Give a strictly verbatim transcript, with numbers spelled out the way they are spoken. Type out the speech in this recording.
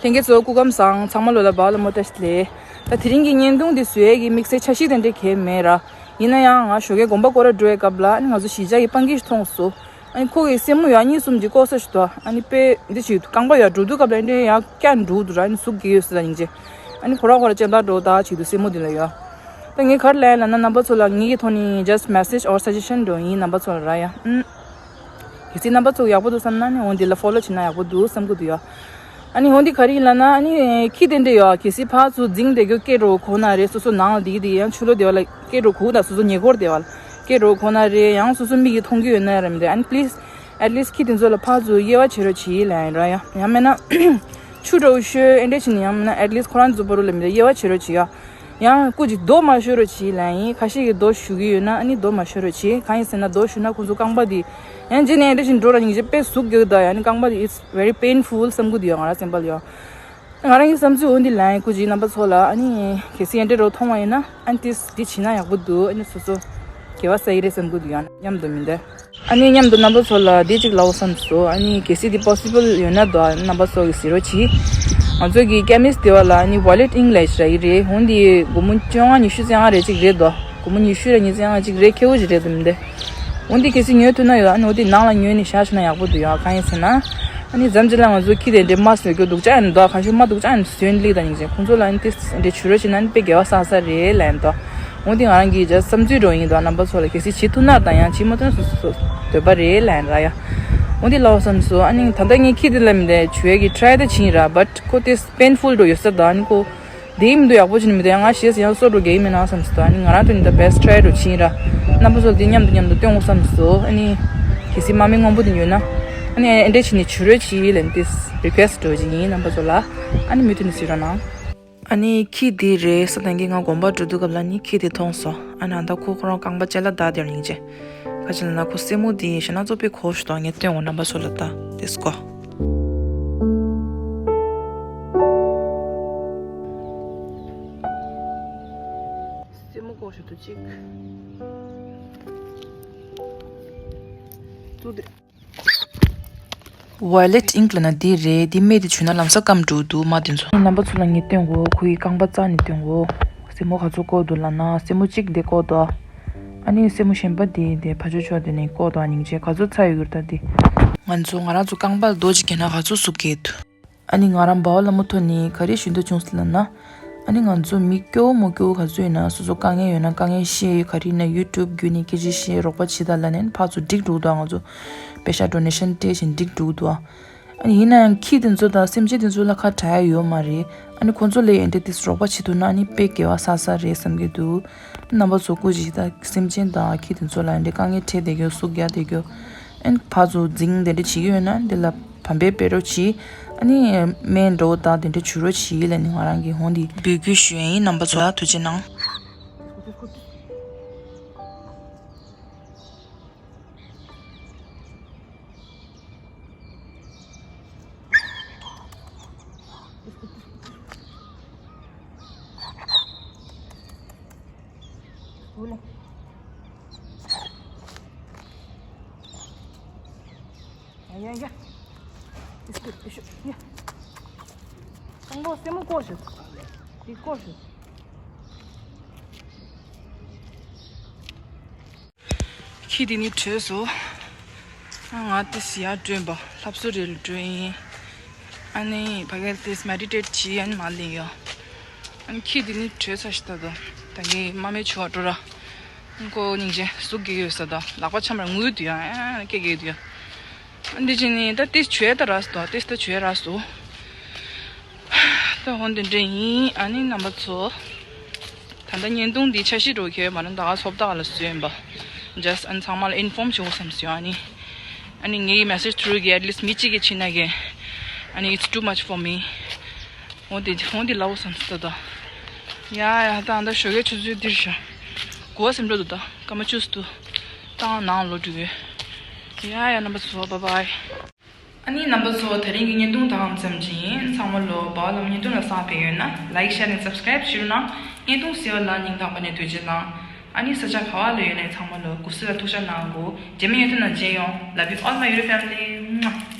ལྷན་རྒྱས་ཚོ་སྐུ་ཁམས་བཟང་། ཚང་མ་ལོ་ལ་བག་ལ་མོ་བཀྲ་ཤིས་བདེ་ལེགས། ད་དེ་རིང་གི་བརྙན་ཐུང་འདི་བཟོ་ཡས་ཀྱི་དམིགས་བསལ་འཆར་གཞི་དེ་འདྲ་གང་ཡང་མེད་ར། ཡིན་ན་ཡང་ང་ཞོགས་ཀས་དགོན་པ་སྐོར་ར་འགྲོ་ཡས་སྐབས་ལ་ཨ་ནི་ང་ཚོ་གཞིས་ཆགས་ཀྱི་སྤང་སྐྱེས་ཤིག་མཐོང་སོང་། ཨ་ནི་ཁོ་གི་སེན་མོ་ཡང་གཉིས་གསུམ་ཅིག་བཀོག་ས་ཞིག་འདུག་ཨ་ནི་དཔེ་འདི་ཅིག་རྐང་པ་ཡར་འགྲོ་དུས་སྐབས་ལ་འདི་ཡར་བཀྱག་འགྲོ་འདུག་ར། ཨ་ནི་ཟུག་གི་ཡོད་ས་ད་སྙིང་རྗེ། ཨ་ནི་ཁོ་ར་ཁོ་ར་ཅན་ལ་འགྲོ་ད་བྱེད་དུས་སེན་མོ་འདི་ལ་ཡོད། ད་ངས་ག་རེ་ལབ་ཡིན་ལབ་ན་རྣམ་པ་ཚོ་ལ་ངེད་ཀྱི་ཐོག་ནས་just message or suggestion འགྲོ་ཡིན་རྣམ་པ་ཚོ་ལ་ར་ཡ། ཨུམ། གལ་སྲིད་རྣམ་པ་ཚོ་ཡག་པོ་འདུག་བསམ་ན་ནི་འོ་འདི་ལ་follow བྱེད་ན་ཡག་པོ་འདུག་བསམ་གི་འདུག་ཡ། ཨ་ནི་འོ་འདི་ག་རེ་ཡིན་ལབ་ན་ཨ་ནི་ཁྱི་དེ་འདྲ་ཡོད། གལ་སྲིད་ཕར་ཚུར་འཛིང་བསྡད་རྒྱུ་སྐད་འགྲོ་གོ་ན་རེད། སོ་སོ་ནང་ལ་བསྡད་ཀྱི་དེ་ཡང་ཕྱི་ལོགས་བསྡད་པ་ལ་སྐད་འགྲོ་གོ་ན་སོ་སོ་ཉེ་འཁོར་བསྡད་པ་ལ་སྐད་འགྲོ་གོ་ན་རེད། ཡང་སོ་སོ་མིག་གིས་མཐོང་རྒྱུ་ཡོད་ན་རེད་མི་འདུག་ཨ་ནི་please at least ཁྱི་དེ་ཚོ་ལ་ཕར་ཚུར་དབྱེ་བ་བྱེད་རོགས་བྱེད་ལབ་ཡིན་ར་ཡ། ཡང་མིན་ན་ཆུ་འདྲ་བོ་གཤོས་ཨེ་འདྲ་བྱས་ནས་ཡང་མིན་ན་at least ཁོ་རང་ཚོ་བར་ལ་མི་འདུག་དབྱེ་བ་བྱེད་རོགས་བྱེད་ཡ། ཡང་སྐུ་མཁྱེན་རྡོ་མ་གཤོ་རོགས་བྱེད་ལབ་ཡིན། ཁ་ཤས་ཀྱིས་རྡོ་གཤོ་གི་ཡོད་ན་ཨ་ནི་རྡོ་མ་གཤོ་རོགས་བྱེད། གང་ཡིན་ཟེར་ན་རྡོ་གཤོ་ན་ཁོང་ཚོ་རྐང་པ་དེ་ཡང་རྗེས་ནས་ཨེ་འདྲ་ཞིག་འགྲོ་ར་སྙིང་རྗེ་དཔེ་ཟུག་རྒྱག་གི་འདུག་ཡ། ཨ་ནི་རྐང་པ་དེ་it's very painful བསམ་གི་འདུག་ཡ། ང་རང་སེམས་པ་ལ་ཡ། ང་རང་གི་བསམ་ཚུལ་འོ་འདི་ལབ་ཡིན། སྐུ་མཁྱེན་རྣམ་པ་ཚོ་ལ་ཨ་ནི་གལ་སྲིད་ཨེ་འདྲ་རོ་མཐོང་བ་ཡིན་ན་ཨ་ནི་ཏིས་འདི་བྱེད་ན་ཡག་པོ་འདུག་ཨ་ནི་སོ་སོ་དགེ་བ་བསགས་ཡི་རེད་བསམ་གི་འདུག་ཡ། མཉམ་དུ་མི་འདུག་ཨ་ནི་མཉམ་དུ་རྣམ་པ་ཚོ་ལ་འདི་གཅིག་ལབ་བསམ་སོང་། ཨ་ནི་གལ་སྲིད་འདི་possible ཡོད་ན་དོ་རྣམ་པ་ཚོ་གིས་གཟིགས་རོགས་གྱིས། ང་ཚོ་གི་ཀེ་མིས་དེ་བ་ལ་ཨ་ནི་Violet Ink ལབ་ཡ་ཅིག་རག་གི་རེད། འོ་འདི་སྒོར་མོ་བཅོ་ལྔ་ཉི་ཤུ་ཙམ་ཡང་རེད་ཅིག་རེད་དོ། སྒོར་མོ་ཉི་ཤུ་ར་ཉི་ཤུ་ཙམ་ཡང་ཅིག་རེད། ཁེ་པོ་ཅིག་རེད་དམ་འདི། འོ་འདི་གལ་སྲིད་ཉོས་ཐུབ་ན་ཡོད། ཨ་ནི་འོ་འདི་ནང་ལ་ཉོས་ནས་བཞག་ཤོག་ན་ཡག་པོ་འདུག་ཡ། གང་ཡིན་ཟེར་ན་ཨ་ནི་མཚམས་ཅིག་ལ་ང་ཚོ་ཁྱི་དེ་འདྲའི་མ་སོད་རྒྱུ་སྡུག་ཅག་ཡིན་དོ། གང་ཤོད་མ་སྡུག་ཅག་ཡིན་སོན་ལིག་དང་སྙིང་རྗེ། ཁོང་ཚོ་ལ་ཨ་ནི་དེ་འདྲའི་བྱུ་རུ་བྱེད་ན་ཨ་ནི་དཔེ་དགེ་བ་བསགས་ས་རེད་ལབ་ཡིན་དོ། འོ་འདི་ང་རང་གི་just བསམ་ཚུལ་འདྲ་ཡིན་དོ། རྣམ་པ་ཚོ་ལ་གལ་སྲིད་བྱེད་ཐུབ་ན་དང་ཡང་བྱེད་མ་ཐུབ་ན་སོ་སོ་སོ་འདོད་པ་རེད་ལབ་ཡིན་ར་ཡ། འོ་འདི་ལབ་བསམ་སོང་། ཨ་ནི་ད་ལྟ་ངས་ཁྱི་དེ་ལ་མི་འདྲ་བྱུ་ཡས་ཀྱི་try ད་བྱིན་ར། but ཁོ་དེ་painful འགྲོ་ཡོད་ས་དང་ཨ་ནི་ཁོ། དེའི་མི་འདུག་ཡག་པོ་བྱས་ནས་མི་འདུག་ཡང་ང་ཤེས་ཡང་སོ་འགྲོ་གི་མིན་ན་བསམ་སོང་། ཨ་ནི་ང་རང་དོན་ད་best try འགྲོ་བྱིན་ར། རྣམ་པ་ཚོ་ལ་དེ་མཉམ་དུ་མཉམ་དུ་སྟོན་དགོས་བསམ་སོང་། ཨ་ནི་གལ་སྲིད་དམག་མི་སྔོན་པོ་དེ་ཉོས་ན་ཨ་ནི་ཨེ་འདྲས་བྱས་ནས་བྱུ་རུ་བྱིན་ལབ་ཏེ་request འགྲོ་བྱིན་ཡིན་རྣམ་པ་ཚོ་ལ། ཨ་ནི་མུ་མཐུད་ནས་གཟིགས་རོགས་གནང་། ཨ་ནི་ཁྱི་དེ་རེད་ས་དང་གི་ང་དགོན་པ་འགྲོ་དུས་སྐབས་ལ་ནི་ཁྱི་དེ་མཐོང་སོང་། ཨ་ནི་ཨ་ད་ཁོ་ཁོ་རང་རྐང་པ་ལྕེ་ལ་བདའ་དེར་སྙིང་རྗེ། ཁ་ཅིག་ལ་ན་ཁོ་སེན་མོ་དེ་ཞེ་ན་ཚོ་དཔེ་གོ་ཞིག་དང་ངས་སྟོན་འོ་རྣམ་པ་ཚོ་ལ་ད་དེ་སྐོ། སེན་མོ་ལྐོག་ཞིག་ཏུ་གཅིག་ཏུ་དེ། Violet Ink ལབ་ན་འདི་རེད། འདི་སྨན་དེ་བྱུགས་ན་ལམ་སང་སྐམ་འགྲོ་འདུག་མ་དེ་ཚོ། རྣམ་པ་ཚོ་ལ་ངས་སྟོན་གོ། ཁོ་ཡི་རྐང་པ་རྩ་ནས་སྟོན་གོ། སེན་མོ་ག་ཚོད་བཀོག་འདུག་ལབ་ན་སེན་མོ་གཅིག་དེ་བཀོག་འདུག་ཨ་ནི་སེན་མོ་གཞན་པ་དེ་དེ་ཕ་ཆོས་ཕྱོགས་དེ་ནས་བཀོག་འདུག་སྙིང་རྗེ། ག་ཚོད་ཚ་ཡོད་ཀྱི་རེད་ད་དེ། ང་ཚོ་ང་རང་ཚོ་རྐང་པ་ལ་རྡོ་གཅིག་བརྒྱབ་ན་ག་ཚོད་ཟུག་གི་འདུག་ཨ་ནི་ང་རང་འབའ་བ་ལྷ་མོ་ཐོག་ནས་ག་རེ་ཞུ་འདོད་བྱུང་ཟེར་ལབ་ན། ཨ་ནི་ང་ཚོ་མི་སྐྱོ་བོ་མོ་སྐྱོ་བོ་ག་ཚོད་ཡིན་ན་སོ་སོ་དཀའ་ངལ་ཡོད་ན་དཀའ་ངལ་བཤད། ག་རེ་ཡིན་ན་YouTube བརྒྱུད་ནས་སྐད་ཆ་བཤད། རོགས་པ་བྱེད་དང་ལབ་ནས་ཕར་ཚུར་འགྲིག་འགྲོ་གི་འདུག་ང་ཚོ་པེ་ཤ་donation སྤྲད་བཞིན་འགྲིག་འགྲོ་གི་འདུག་ཨ་ནི་ཡིན་ན་ཡང་ཁྱི་དེ་ཚོ་དང་སེམས་ཅན་དེ་ཚོ་ལ་ཁ་གྲག་ཡ་ཡོད་མ་རེད། ཨ་ནི་ཁོང་ཚོ་ལ་ཡང་འདྲ་དེ་རོགས་པ་བྱེད་ཐུབ་ན་ཨ་ནི་དཔེ་དགེ་བ་བསགས་ས་རེད་བསམ་གྱི་འདུག་རྣམ་པ་ཚོ་སྐུ་མཁྱེན་ད་སེམས་ཅན་དང་ཁྱི་དེ་ཚོ་ལ་འདྲ་དཀའ་ངལ་འཕྲད་བསྡད་རྒྱུ་སྡུག་རྒྱག་བསྡད་རྒྱུ། ཨན་ཕར་ཚུར་འཛིང་དེ་འདྲ་བྱེད་ཀྱི་ཡོད་ན་འདི་ལ་བམ་པའི་དཔེ་རོགས་གྱིས། ཨ་ནི་སྨན་འདྲ་བོ་དང་དེ་འདྲ་བྱུག་རོགས་གྱིས་ལབ་ནས་ང་རང་གིས་འོ་འདི་འབོད་སྐུལ་ཞུ་ཡ་ཡིན། རྣམ་པ་ཚོ་ལ་ཐུགས་རྗེ་གནང་། ཡ་ཡ་ཡ། It's good. You should. Yeah. ཁང་པ་སེན་མོ་བཀོག་ཞོག་དེ་བཀོག་ཞོག་ཁྱི་དེ་ནི་བྲོས་སོང་། ང་དེ་སི་ཡར་བྲོས་པ་ལྷབ་སོ་རེ་ལ་བྲོས་ཡིན། ཨ་ནི་ཕ་གིར་དེ་སི་མེ་ཌི་ཊེཊ་བྱེད་ཡ་ནི་མ་ལེན་ཡོད། ཨ་ནི་ཁྱི་དེ་ནི་བྲོས་ཚར་ཤི་ད་དོ། ད་ངས་མ་མེད་ཆུ་བ་འགྲོ་ར། ཁོ་སྙིང་རྗེ་ཟུག་གི་ཡོད་ས་དང་ལག་པ་འཆམ་ར་ངུས་འདུག་ཡ། ཨ་སྐད་སྐད་འདུག་ཡ། ཨ་འདི་ཅི་ནི་ད་ཏིས་བྱོས་ད་ར་སོ་ཏིས་ད་བྱོས་ར་སོ། ད་འོ་འདི་འདྲ་ཡིན། ཨ་ནི་རྣམ་པ་ཚོ། ད་ལྟ་བརྙན་ཐུང་འདི་འཆར་གཞི་འགྲོ་ཁྱེར་མ་རེད། ད་ག་ཚོད་ད་ག་ལ་བཟོས་ཡིན་པ། Just ཨ་ནི་ཚང་མ་ལ་ཨིན་ཕོམ་བྱེད་དགོས་བསམ་སོང་ཨ་ནི། ཨ་ནི་ངའི་message through གི་at least མི་གཅིག་གིས་ཕྱིན་ན་གི། ཨ་ནི་it's too much for me. འོ་དེ་འོ་དེ་ལའོ་བསམ་སོང་ད། ཡ་ཡ་ད་ད་ཞོགས་ཀའི་ཆུ་ཚོད་འདིར་ཤ། གོ་བ་སེམས་འགྲོ་འདུག་ད་སྐར་མ་བཅུ་ཙམ་འདུག་ད་ནང་ལོག་འགྲོ་གི། ཡ་ཡ་རྣམ་པ་ཚོ་bye bye. ཨ་ནི་རྣམ་པ་ཚོ་ད་རིང་གི་བརྙན་ཐུང་ད་ཨང་ཙམ་ཅིག་ཡིན། ཚང་མ་ལོ་བ་ལམ་བརྙན་ཐུང་ལ་བསམ་པའི་ཡོད་ན་like share and subscribe བྱེད་རོགས་གནང་། བརྙན་ཐུང་གཟིགས་པ་ལ་སྙིང་ཐག་པ་ནས་ཐུགས་རྗེ་གནང་། ཨ་ནི་ས་ཆ་ག་བ་ལ་ཡོད་ནའི་ཚང་མ་ལོ་གུ་སི་ལ་ཐུགས་ཤ་གནང་གོ་རྗེས་མའི་བརྙན་ཐུང་ནང་མཇལ་ཡོང་། Love you all my YouTube family.